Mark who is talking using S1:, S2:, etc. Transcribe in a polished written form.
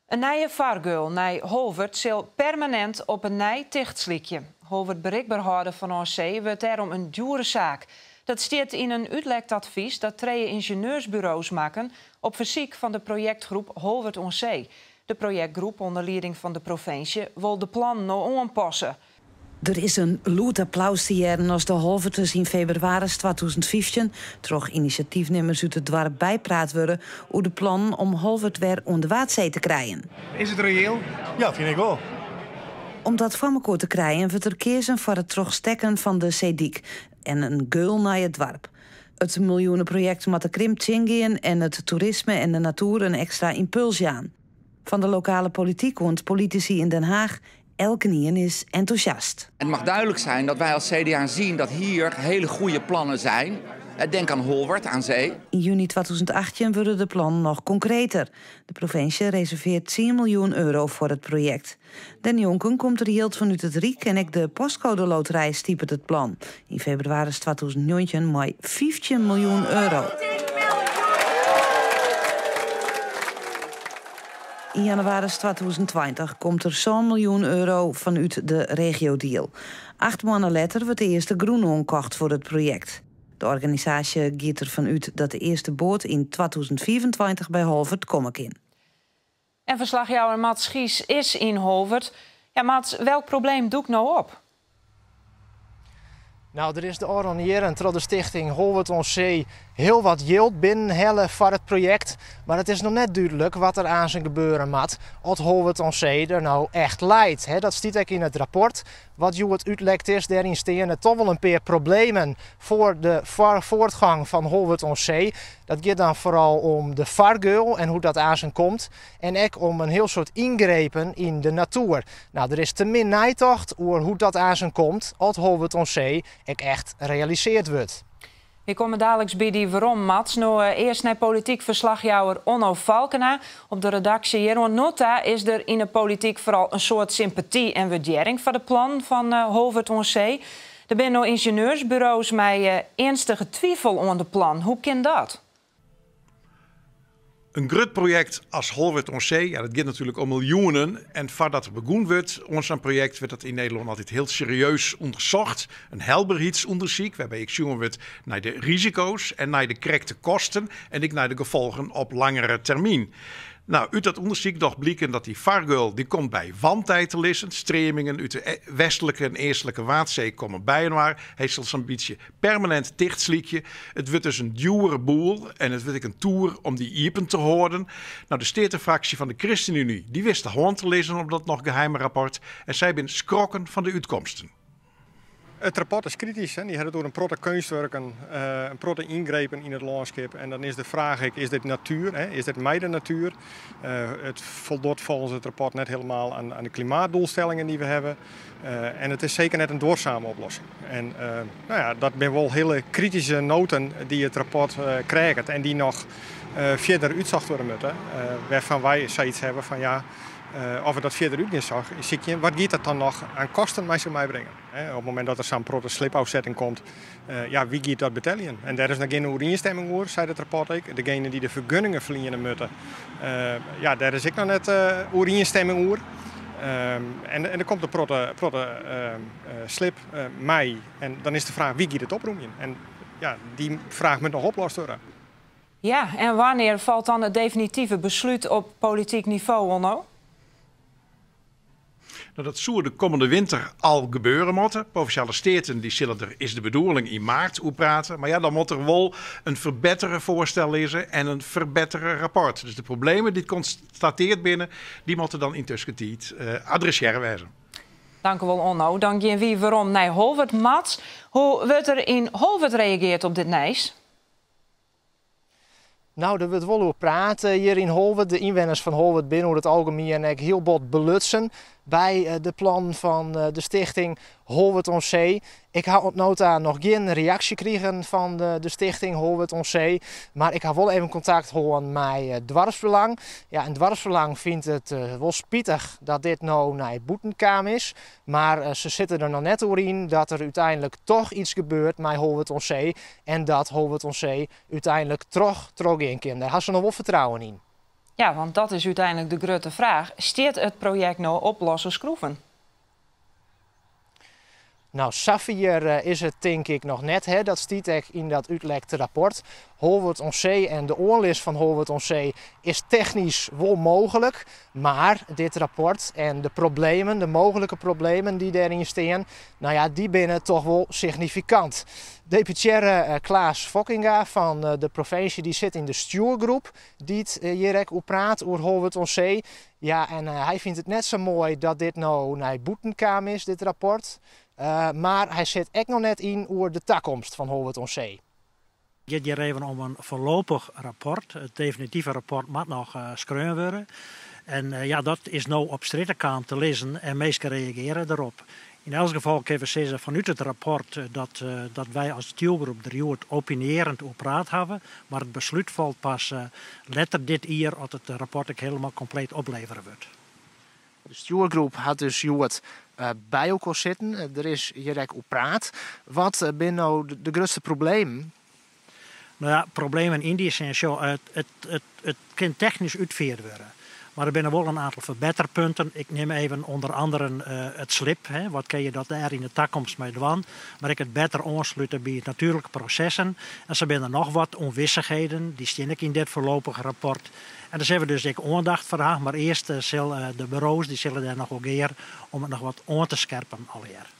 S1: In nije fargeul nei Holwert sil permanint op 'e nij tichtslykje. Holwert berikber hâlde fanôf see wurdt dêrom in djoere saak. Dat stiet yn in útlekt advys dat trije yngenieursburo's makken op fersyk fan de projektgroep Holwert oan See. De projektgroep ûnder lieding fan de provinsje wol de plannen no oanpasse.
S2: Der is in lûd applaus te hearren as de Holwerters yn febrewaris 2015 troch inisjatyfnimmers út it doarp bypraat wurde oer de plannen om Holwert wer oan de Waadsee te krijen.
S3: Is it reëel?
S4: Ja, fyn ik wol.
S2: Om dat foar mekoar te krijen wurdt der keazen foar it trochstekken fan de seedyk en in geul nei it doarp. It miljoeneprojekt moat de krimp tsjingean en it toerisme en de natoer in ekstra ympuls jaan. Fan de lokale polityk oant politisy yn Den Haach, elkenien is entûsjast.
S5: Het mag duidelijk zijn dat wij als CDA zien dat hier hele goede plannen zijn. Denk aan Holwerd aan Zee.
S2: Yn juny 2018 wurde de plannen noch konkreter. De provinsje reservearret 10 miljoen euro foar it projekt. Dêrnjonken komt der jild fanút it Ryk en ek de Postcode Loterij stipet it plan. Yn febrewaris 2019 mei 15 miljoen euro. Yn jannewaris 2020 komt der sân miljoen euro fanút de regiodeal. Acht moanne letter wurdt de earste grûn oankocht foar it projekt. De organisaasje giet derfan út dat de earste boat yn 2025 by Holwert komme kin.
S1: En ferslachjouwer Mats Schies is yn Holwert. Ja, Mats, welk probleem dûkt no op?
S6: Nou, der is de ôfrûne jierren troch de stichting Holwert oan See hiel wat jild binnenhelle foar it projekt. Mar it is noch net dúdlik wat der aansen gebeure moat as Holwert oan See der no echt leit. Dat stiet ek yn it rapport wat hjoed útlekt is. Dêryn steane toch wol in pear problemen foar de foartgang fan Holwert oan See. Dat giet dan foaral om de fargeul en hoe't dat aansen komt. En ek om in hiel soad yngrepen yn de natoer. Nou, der is te min neitocht oer hoe't dat aansen komt as Holwert oan See ek echt realisearre wurdt.
S1: Wy komme daliks by dy werom, Mats. No earst nei polityk ferslachjouwer Onno Falkena. Op de redaksje hjir oant no ta is der yn 'e polityk foaral in soad sympaty en wurdearring foar de plannen fan Holwert oan See. Der binne no yngenieursburo's mei earnstige twivel oan de plannen. Hoe kin dat?
S3: In grut projekt as Holwert oan See, ja, dat giet natuerlik om miljoenen. En foardat der begûn wurdt oan sa'n projekt, wurdt dat yn Nederlân altyd hiel serieus ûndersocht. In helberheidsûndersyk, wêrby ek sjoen wurdt nei de risiko's en nei de krekte kosten en ek nei de gefolgen op langere termyn. Nou, út dat ûndersyk docht bliken dat dy fargeul dy komt by wantij te lizzen. Streamingen út de westlike en eastlike Waadsee komme byinoar. Hy sil sa'n bytsje permanint tichtslykje. It wurdt dus in djoere boel en it wurdt ek in toer om dy iepen te hâlden. Nou, de steatefraksje fan de ChristenUnie dy wist de hân te lizzen op dat noch geheime rapport en sy binne skrokken fan de útkomsten.
S7: It rapport is kritysk. Dy hat it oer in protte keunstwurken, in protte yngrepen yn it lânskip. En dan is de fraach ek, is dit natuer? Is dit mei de natuer? It foldocht folgens it rapport net hielendal oan de klimaatdoelstellingen dy't we hawwe. En it is seker net in duorsame oplossing. En nou ja, dat binne wol hiele krityske noaten dy't it rapport krijt en dy't noch fierder útsocht wurde moatte. Wêrfan wy sayts hawwe fan ja, as we dat fierder út gean sykjen, wat giet dat dan noch oan kosten mei sich meibringe? Op it momint dat der sa'n protte slipôfsetting komt, ja, wie giet dat beteljen? En dêr is noch gjin oerienstimming oer, seit it rapport ek. Degene dy't de fergunningen ferliene moatte, ja, dêr is ek noch net oerienstimming oer. En der komt in protte slip mei. En dan is de fraach, wie giet it opromjen? En ja, dy fraach moat noch oplost wurde.
S1: Ja, en wannear falt dan it definitive beslút op polityk nivo, Onno?
S3: Nou, dat soe de kommende winter al gebeure moatte. Provinsjale Steaten dy sille der, is de bedoeling, yn maart oer prate. Mar ja, dan moat der wol in ferbettere foarstel lizze en in ferbettere rapport. Dus de problemen dy't konstatearre binne, dy moatte dan yntusken tiid adressearre wêze.
S1: Dankjewol, Onno. Dan gean wy werom nei Holwert. Mats, hoe wurdt der yn Holwert reagearre op dit nijs?
S6: Nou, der wurdt wol oer praat hjir yn Holwert. De ynwenners fan Holwert binne oer it algemien ek hiel bot belutsen by de plannen fan de stichting Holwert oan See. Ik ha oant no ta noch gjin reaksje krigen fan de stichting Holwert oan See, mar ik ha wol even kontakt hân mei Doarpsbelang. Ja, en Doarpsbelang fynt it wol spitich dat dit no nei bûten kaam is, mar se sitte der noch net oer yn dat der úteinlik toch iets gebeurt mei Holwert oan See en dat Holwert oan See úteinlik troch trochgean kin. Dêr ha se noch wol fertrouwen yn.
S1: Ja, want dat is úteinlik de grutte fraach. Stiet it projekt no op losse skroeven?
S6: No, safier is it tink ik noch net. Hè. Dat stiet ek yn dat útlekte rapport. Holwert oan See en de oanlis fan Holwert oan See is technysk wol mooglik. Mar dit rapport en de problemen, de mooglike problemen dy't dêryn stean, no ja, dy binne toch wol signifikant. Deputearre Klaas Fokkinga fan de provinsje dy sit yn de stjoergroep dy't hjir ek oer praat, oer Holwert oan See. Ja, en hy fynt it net sa moai dat dit no nei bûten kaam is, dit rapport. Mar hy sit ek noch net yn oer de takomst fan Holwert oan See.
S4: It giet hjir even om in foarlopich rapport. It definitive rapport moat noch skreaun wurde. En ja, dat is no op strjitte kaam te lizzen en minsken reagearje derop. Yn elts gefal kinne we sizze fanút it rapport dat dat wy as stjoergroep der hjoed opiniearjend oer praat hawwe, mar it beslút falt pas letter dit jier as it rapport ek hielendal kompleet oplevere wurdt.
S6: De stjoergroep hat dus hjoed by elkoar sitten. Der is hjir ek oer praat. Wat binne no de grutste problemen?
S4: No ja, problemen yn dy sin, sjoch, it kin technysk útfierd wurde. Mar der binne wol in oantal ferbetterpunten. Ik nim even ûnder anderen it slib, hè, wat kinne je dat dêr yn de takomst mei dwaan? Mar ek it better oanslute by natuerlike prosessen. En sa binne der noch wat ûnwissichheden, dy stean ek yn dit foarlopige rapport. En dêr sille we dus ek oandacht foar ha. Mar earst sil de buro's, dy sille dêr noch oer gear om it noch wat oan te skerpen allegear.